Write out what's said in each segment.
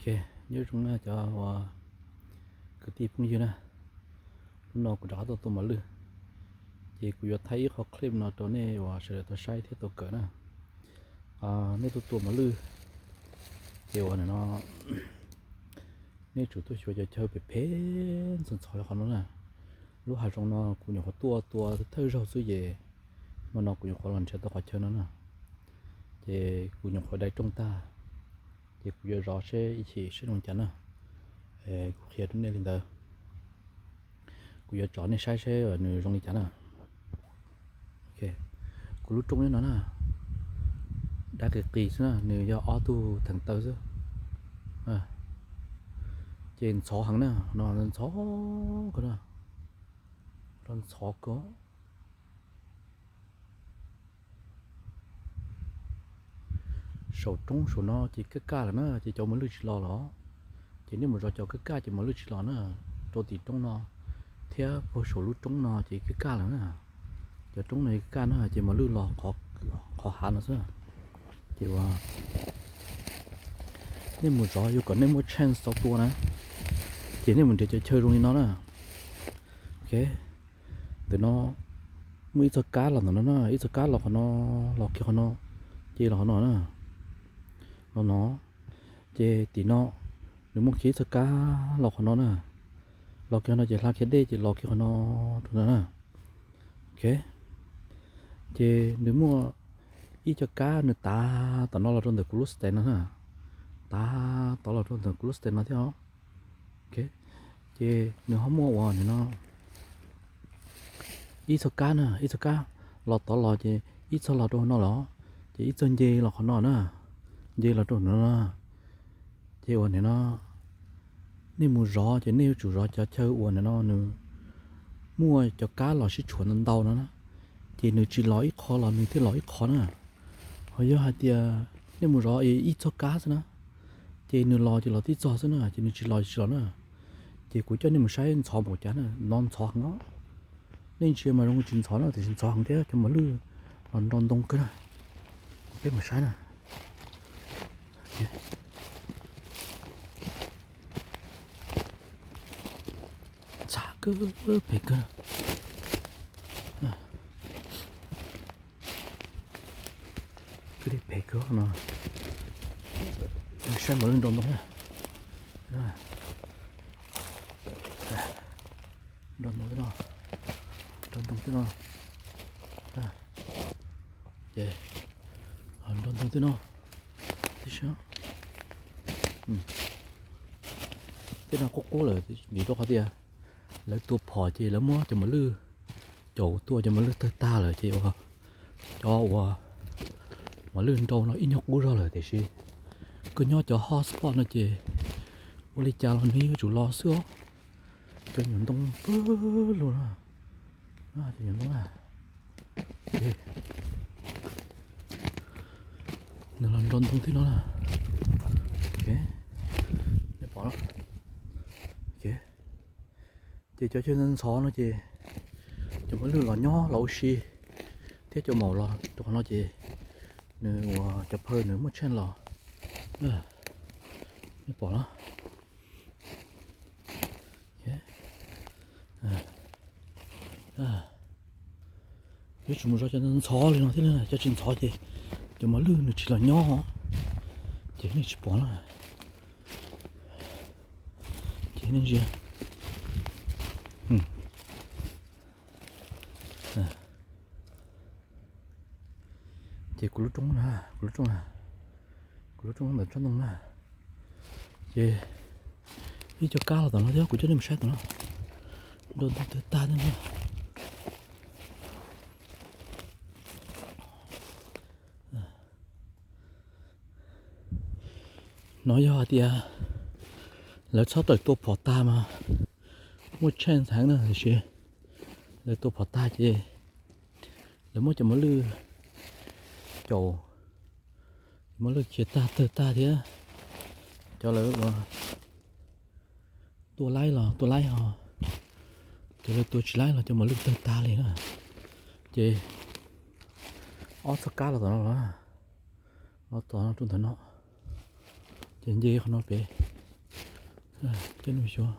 Ok, nyob zoo na cov uas kwv tij phooj ywg na, hnub no kuv rov qab tuaj tua mos lwj, ces kuv yuav thaij ib qho clip no rau nej uas sawv daws tau saib thiab tau kawm na. Nej tuaj tua mos lwj, ces uas nim no nej tsum tuaj xyuas cov chaw phem phem ntxhov ntxhov qhov no na. Lub hav zoov no kuv nyuam qhuav tuaj tua thawj zaug xwb ces hmo no kuv nyuam qhuav los nrhiav tau qhov chaw no na. Ces kuv nyuam qhuav dai rooj tag, ces kuv yuav zov seb ib chim seb zoo li cas na. Kuv qhia rau nej li ntawd, kuv yuav tso nej saib seb nws zoo li cas na. Kuv lub rooj nyob no na, dab qis qis xwb na, nws yog ob tug theem taw xwb. Ces ntxhov heev na, no ntxhov kawg na, ntxhov kawg. Saum roob saum no ces kaj kaj lawm na, ces cov mos lwj tsis los lawm. Ces nej mus zov cov kaj kaj ces mos lwj tsis los na, rau tim roob no thiab puag saum lub roob no ces kaj kaj lawm na. Cov roob no kaj kaj na ces mos lwj los qhov hav no xwb. Ces uas nej mus zov yuav kom nej muaj chance tau tua na, ces nej mus nrhiav cov chaw zoo li no na. Ok, ntawm no muaj ib txoj kab los ntawm no na, ib txoj kab los qhov no, los kiag qhov no, ces los qhov no na, los no, ces tim no nws muaj kiag ib txoj kab los qhov no na, los kiag qhov no ces hla kiag dej ces los kiag qhov no rau ntawd na. Ok, ces nws muaj ib co kab nws tav tom no los rau ntawm kuv lub stand no na, tav tod los rau ntawm kuv lub stand no thiab os. Ok, ces nws ho muaj uas nim no ib txoj kab na, ib txoj kab los tod los ces ib txoj los rau no los, ces ib txoj nce los qhov no na, nce los rau no na. Ces uas nim no nej mus zov ces nej yuav tsum zov cov chaw uas nim no nws muaj cov kab los sib tshuam ntau ntau no na, ces nws tsis los ib qho los nws thiaj los ib qho na. Ho yog hais tias nej mus zov ib txoj kab xwb na, ces nws los ces los tib txoj xwb na, ces nws tsis los tsis los na. Ces kuv coj nej mus saib ntxhov npaum cas na, no ntxhov heev os. Nej ntsia mas zoo tsis ntxhov na, tiam sis ntxhov heev thiab cov mos lwj los nrog ntoo kawg na. Peb mus saib na. Ntxhov kawg, phem kawg. Kwv tij phem kawg no. Saib mos lwj nrog ntoo na. Nrog ntoo xwb no, nrog ntoo xwb no. Ces nrog ntoo xwb no. Tib si, tej no qub qub lawm vim rau qhov tias lawv tua phom ces lawv muab cov mos lwj caum tuaj, cov mos lwj tawg tag lawm ces uas cov uas mos lwj nrau no ib nyuag qub zog lawm tiam sis kuj nyob cov hot spot no ces ua li cas los nws yuav tsum los xwb os. Cov nyuam ntoo pawg lug na, cov nyuam ntoo na, nws los nrog ntoo thiab no na. Pom, ces cov chaw ntxhov no ces cov mos lwj los nyob los ua si thiab cov maum los rau qhov no ces nws ua cov phaw nws muaj tsheej los. Nej pom los, yuav tsum mus zov cov ntxhov li no thiab, cov tsis ntxhov ces cov mos lwj nws tsis los nyob, ces nej tsis pom na. Ces nej ntsia, ces kuv lub roob na, kuv lub roob na, kuv lub roob ntawm tsob ntoo na, ces ib co kab los tom no thiab, kuv coj nej mus saib tom no, nrog ntoo tawg tag thiab no. No yog hais tias lawv txhob tawm tua phom tag mas muaj chance heev na, tiam sis lawv tua phom tag ces lawv muab cov mos lwj caum, cov mos lwj khiav tag tawg tag thiab, cov lawv ua tua laib los tua laib ho, cov lawv tua tsis laib los cov mos lwj tawg tag li na. Ces ob txoj kab los tom no los, los tom no rau ntawm no, ces nce qhov no pem, Coj nej mus xyuas.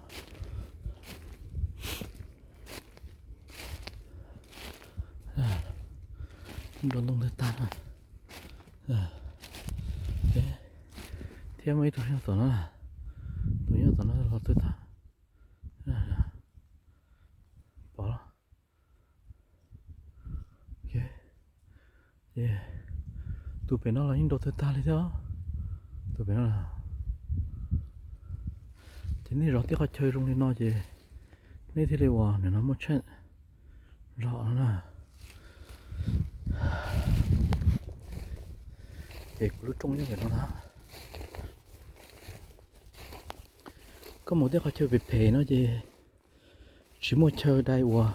Nrov ntoo tag tag na. Thiab muaj ib tug nyob tom no, tus nyob tom no los tag tag. Pom los? Tus pem no los yeej nrov tag tag li thiab. Tus pem no, ces nej zov tej qhov chaw zoo li no ces nej thiaj li uas nim no muaj chance zov no na. Ces kuv lub rooj nyob pem no na. Koj mus tej qhov chaw phem phem no ces tsis muaj chaw dai uas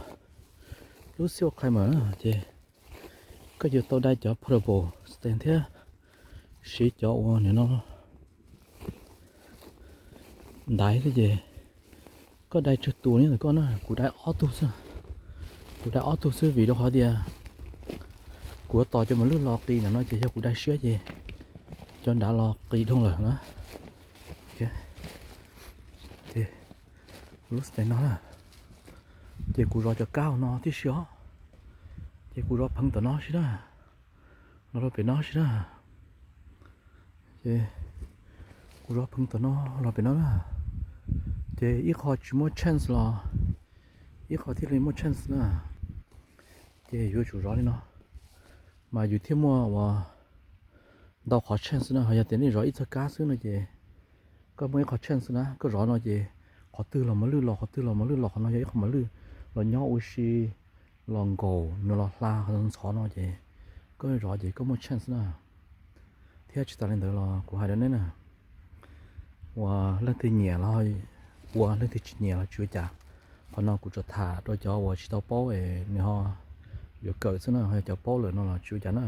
lub xib hwb qhia mas na, ces koj yuav tau dai cov portable stand thiab siv cov uas nim no ntaiv thiab ces koj dai tsawg tus nyob ntawm koj na. Kuv dai ob tug xwb, kuv dai ob tug xwb vim rau qhov tias kuv yuav tos cov mos lwj los qis ntawm no ces yog kuv dai siab ces cov nrad los qis dhau lawm na. Lub stand no na, ces kuv zov cov kab hauv no tib si os. Ces kuv zov pheev tom no si na, los rau pem no si na. Ces kuv zov pheev tom no los pem no na. Ces ib qho tsis muaj chance los ib qho thiaj li muaj chance na. Ces yuav tsum zov li no mas yus thiaj muaj uas ntau qhov chance na. Ho yog tias nej zov ib txoj kab xwb no ces koj muaj ib qho chance na. Koj zov no ces qhov twg los mos lwj los, qhov twg los mos lwj los, qhov no yog ib qho mos lwj los nyob ua si, los nkaum nws los hla qhov ntxhov no ces koj zov ces koj muaj chance na. Thiab tsis tas li ntawd los kuv hais rau nej na, uas leej twg nyiam los ua, leej twg tsis nyiam los tsis ua cas. Qhov no kuv tsuas tham rau cov uas tsis tau paub es nws ho yuav kawm xwb na, ho yog cov paub lawm no los tsis ua cas na.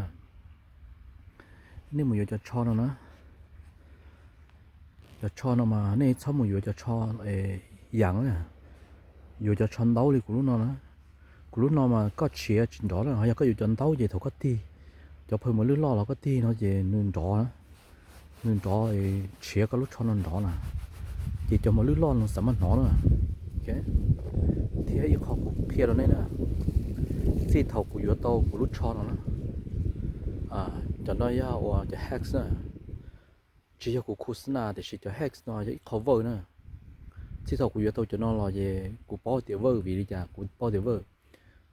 Nej mus yuav cov tsho no na, cov tsho no mas nej txhob mus yuav cov tsho yam na, yuav cov tsho ntaub li kuv lub no na. Kuv lub no mas koj tshiav tsis nrov na, ho yog koj yuav cov ntaub ces thaum koj tig, cov phaw mos lwj loj los koj tig no ces nws nrov, nws nrov, tshiav koj lub tsho no nrov na, ces cov mos lwj loj no xav maj hnov na. Thiab ib qho kuv qhia rau nej na, txij thaum kuv yuav tau kuv lub tsho no na, cov no yog uas cov hex na, tsis yog kuv khu xab na tiam sis cov hex no yog ib qho vawj na. Txij thaum kuv yuav tau cov no los ces kuv paub tias vawj, vim li cas kuv paub tias vawj?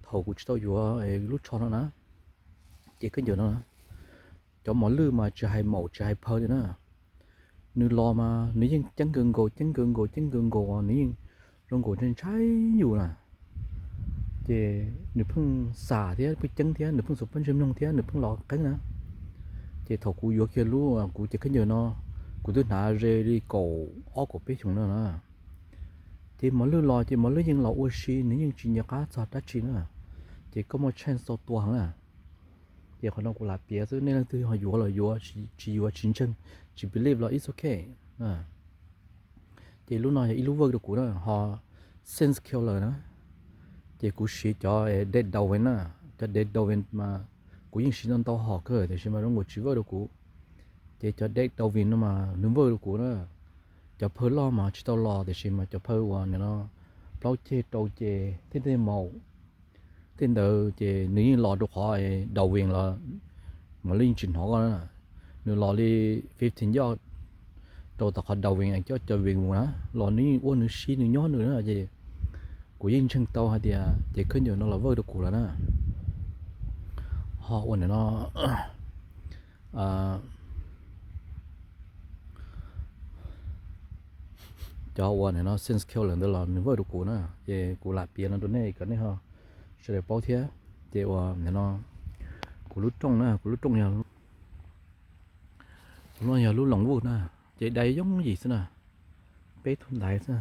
Thaum kuv tsis tau yuav lub tsho no na, ces khaub ncaws no, cov mos lwj mas tsis hais maum tsis hais phaw li na, nws los mas nws yeej ceeb kawg nkaus, ceeb kawg nkaus, ceeb kawg nkaus, nws yeej zoo nkaus ntshai ntshai yus na. Ces nws pheej xam thiab pheej ceeb thiab nws pheej xuas pob ntseg mloog thiab nws pheej los qeeb na. Ces thaum kuv yuav kiag lub kuv cev khaub ncaws no, kuv twb hnav ze li kaum ob kaum peb xyoos no na. Ces mos lwj los ces mos lwj yeej los ua si, nws yeej tsis nco qab txog dab tsi na. Ces koj muaj chance tau tua heev na. Ces qhov no kuv lam piav xwb, nej leej twg ho yuav los yuav, tsis yuav tsis ntseeg, tsis believe los it's okay. Ces lub no yog ib lub vawj rau kuv na, ho scent killer na. Ces kuv siv cov dead dolphin na, cov dead dolphin mas kuv yeej siv ntau ntau hom kawg tiam sis mas zoo nkaus tsis vawj rau kuv. Ces cov dead dolphin no mas nws vawj rau kuv na. Cov phaw loj mas tsis tau los tiam sis mas cov phaw uas nim no plaub ceg rau ceg thiab tej maum tej ntawd ces nws yeej los rau qhov dolphin los, mas lub yeej tsis hnov koj na. Nws los li fifteen yard rau tom qhov dolphin coj cov vin mus na, los nws yeej ua nws si nws nyob nws na. Ces kuv yeej ntseeg tau hais tias ces khaub ncaws no los vawj rau kuv lawm na. Ho ua nim no cov uas nim no scent killer ntawd los nws vawj rau kuv na. Ces kuv lam piav no rau nej kom nej ho sawv daws paub thiab. Ces uas nim no kuv lub rooj na, kuv lub rooj yog, kuv lub no yog lub loos vuj na, ces dai yooj yim xwb na, peb tug ntaiv xwb.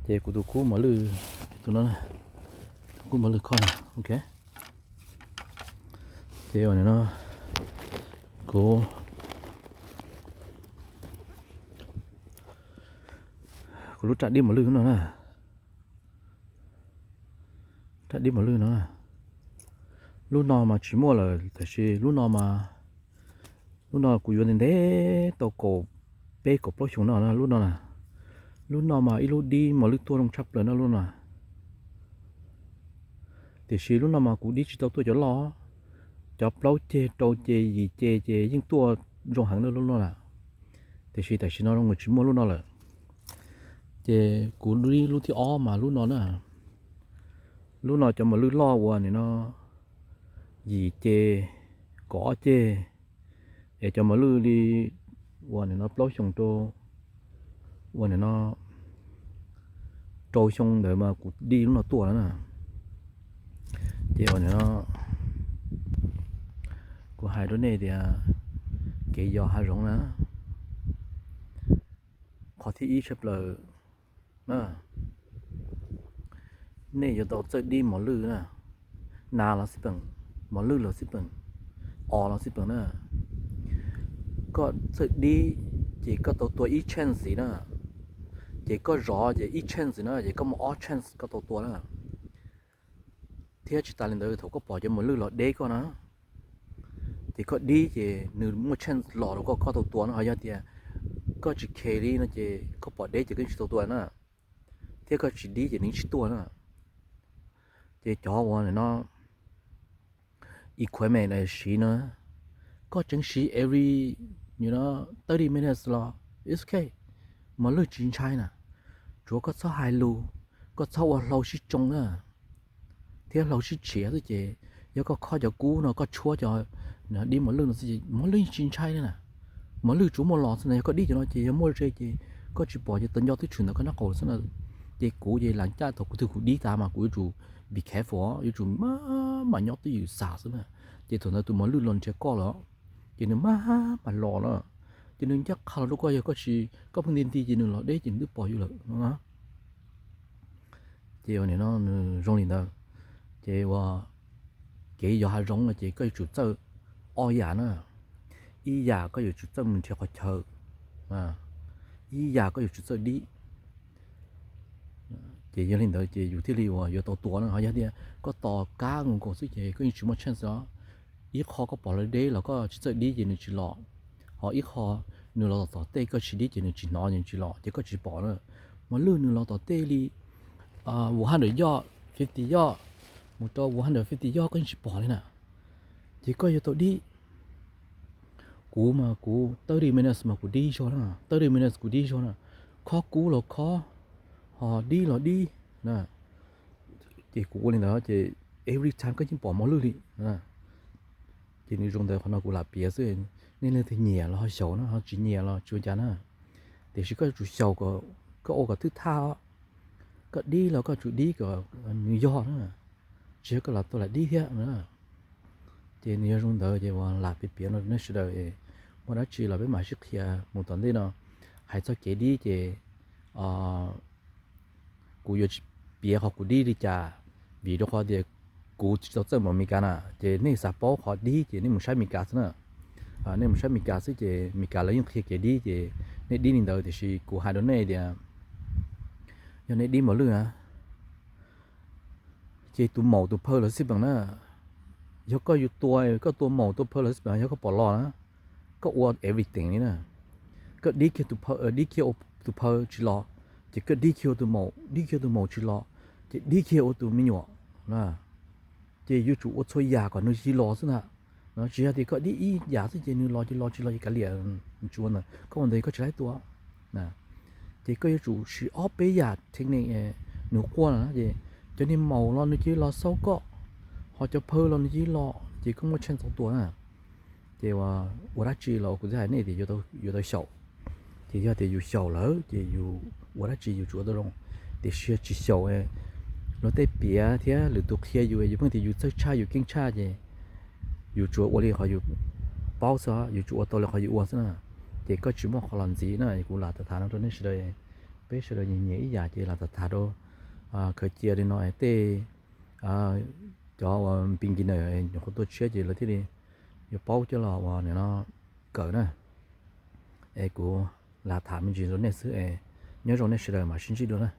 Ces kuv tus kub mos lwj, tus no, tus kub mos lwj kho na, ok. Ces uas nim no kuv, kuv lub raj dib mos lwj no na, raj dib mos lwj no, Lub no mas tsis muaj lawm, tab sis lub no mas, lub no kuv yuav ntev ntev tau kaum peb kaum plaub xyoos no na, lub no na. Lub no mas ib lub dib mos lwj tuaj zoo tshaj plaws no lub no. Tiam sis lub no mas kuv dib tsis tau tuaj cov loj, cov plaub ceg rau ceg yim ceg ces yeej tuaj zoo heev na lub no na. Tiam sis tam sim no zoo nkaus tsis muaj lub no lawm. Ces kuv dib lub thib ob mas lub no na. Lub no cov mos lwj loj uas nim no yim ceg, kaum ob ceg, es cov mos lwj li uas nim no plaub xyoos rau uas nim no rau xyoo ntawd mas kuv dib lub no tuaj na. Ces uas nim no kuv hais rau nej tias kev yos hav zoov na, qhov thib ib tshaj plaws na, nej yuav tau txawj dib mos lwj na, nas los xij peem, mos lwj los xij peem, os los xij peem na. Koj txawj dib ces koj tau tua ib chance na, ces koj zov ces ib chance na, ces koj muaj ob chance koj tau tua na. Thiab tsis tas li ntawd thaum koj pom cov mos lwj los deb koj na, ces koj dib ces nws muaj chance los rau koj, koj tau tua na. Ho yog tias koj tsis khe li no ces koj pom deb ces koj tsis tau tua na, thiab koj tsis dib ces nws tsis tuaj na. Ces cov uas nim no equipment siv no, koj tseem siv every, you know, thirty minutes los it's okay, mos lwj tsis ntshai na. Tsuav koj txhob hais lus, koj txhob ua hlau sib tsoo na, thiab hlau sib tshiav xwb ces yog koj khob cov kub no koj tshuab cov dib mos lwj no xwb ces mos lwj tsis ntshai li na. Mos lwj tsuav muaj los xwb na, yog koj dib cov no ces yog muaj ze ces koj tsis pom ces tau nco twb tshwm ntawm koj nraub qaum xwb na. Ces kuv ces lam caj thaum kuv twg kuv dib tas mas kuv yuav tsum be careful, yuav tsum mam mam nyob twj ywm xam xwb na. Ces thaum ntawd tus mos lwj los nrhiav koj lawm, ces nws mam mam los na, ces nws ncaj qha los rau koj, yog koj tsis, koj pheej nti nti ces nws los deb ces nws twb pom yus lawm no. Ces ua nim no nws zoo li ntawd. Ces ua kev yos hav zoov no ces koj yuav tsum txawj ob yam na. Ib yam koj yuav tsum txawj mus nrhiav qhov chaw, ib yam koj yuav tsum txawj dib. Ces yog li ntawd ces yus thiaj li uas yuav tau tua na. Ho yog tias koj tos kab nkaus nkaus xwb ces koj yeej tsis muaj chance os. Ib qho koj pom lawv deb los koj tsis txawj dib ces nws tsis los. Ho ib qho nws los tom tej koj tsis dib ces nws tsis hnov, nws tsis los ces koj tsis pom na. Mos lwj nws los tom tej li one hundred yard, fifty yard, mus rau one hundred fifty yard koj yeej tsis pom li na. Ces koj yuav tau dib. Kuv mas kuv thirty minutes mas kuv dib zog na, thirty minutes kuv dib zog na, khob kub los khob, ho dib los dib na. Ces kuv ua li ntawd ces every time koj yeej pom mos lwj li. Ces nws zoo ntawd qhov no kuv lam piav xwb, nej leej twg nyiam los ho xyaum na, ho tsis nyiam los tsis ua cas na. Tiam sis koj yuav tsum xyaum kom, koj ua kom thwj thaj, koj dib los koj tsum dib kom nws yog na, tsis yog koj lam tau lam dib thiab na. Ces nws yog zoo ntawd ces uas lam piav piav no nej sawv daws, muaj dab tsi los peb mam sib qhia mus tom ntej no. Hais txog kev dib ces kuv yuav tsis piav qhov kuv dib li cas, vim rau qhov tias kuv tsis tau txawj mus Amelikas na. Ces nej xav paub qhov dib ces nej mus saib Amelikas xwb na. Nej mus saib Amelikas xwb ces Amelikas lawv yeej qhia kev dib ces nej dib li ntawd, tiam sis kuv hais rau nej tias yog nej dib mos lwj na, ces tus maum tus phaw los xij peem na, yog koj yuav tua, koj tua maum tua phaw los xij peem, yog koj pom los na, koj ua everything li na. Koj dib kiag tus phaw, dib kiag ua tus phaw tsis los, ces koj dib kiag ua tus maum, dib kiag ua tus maum tsis los, ces dib kiag ua tus me nyuam na. Ces yuav tsum ua txhua yam kom nws cia li los xwb ntag. Tsis yog tias koj dib ib yam xwb ces nws los ces los, tsis los ces kav liam, tsis ua ntawd, koj ua ntawd koj tsis laib tua. Ces koj yuav tsum siv ob peb yam technique nws quaj na, ces cov niag maum los nws cia li los xauj koj, ho cov phaw los nws cia li los ces koj muaj chance tau tua na. Ces ua dab tsi los kuv twb hais nej tias yuav tau xyaum. Ces yog tias yus xyaum lawm ces yus ua dab tsi yus tsum ua tau zoo. Tiam sis yog tsis xyaum, luag tej piav thiab lwm tus qhia yus, yus pheej tias yus txawj tshaj yus keej tshaj ces yus tsuas ua li qhov yus paub xwb, yus tsuas ua tau li qhov yus ua xwb na. Ces koj tsis muaj qhov los ntxiv na. Kuv lam tham tham no rau nej sawv daws, peb sawv daws nyiam nyiam ib yam ces lam tham tham rau khaws cia li no tej cov uas beginner nyuam qhuav tuaj tshiab ces lawv thiaj li yuav paub coj los ua nim no kawm na. Es kuv lam tham me ntsis rau nej xwb es nyob zoo nej sawv daws mam sib ntsib dua na.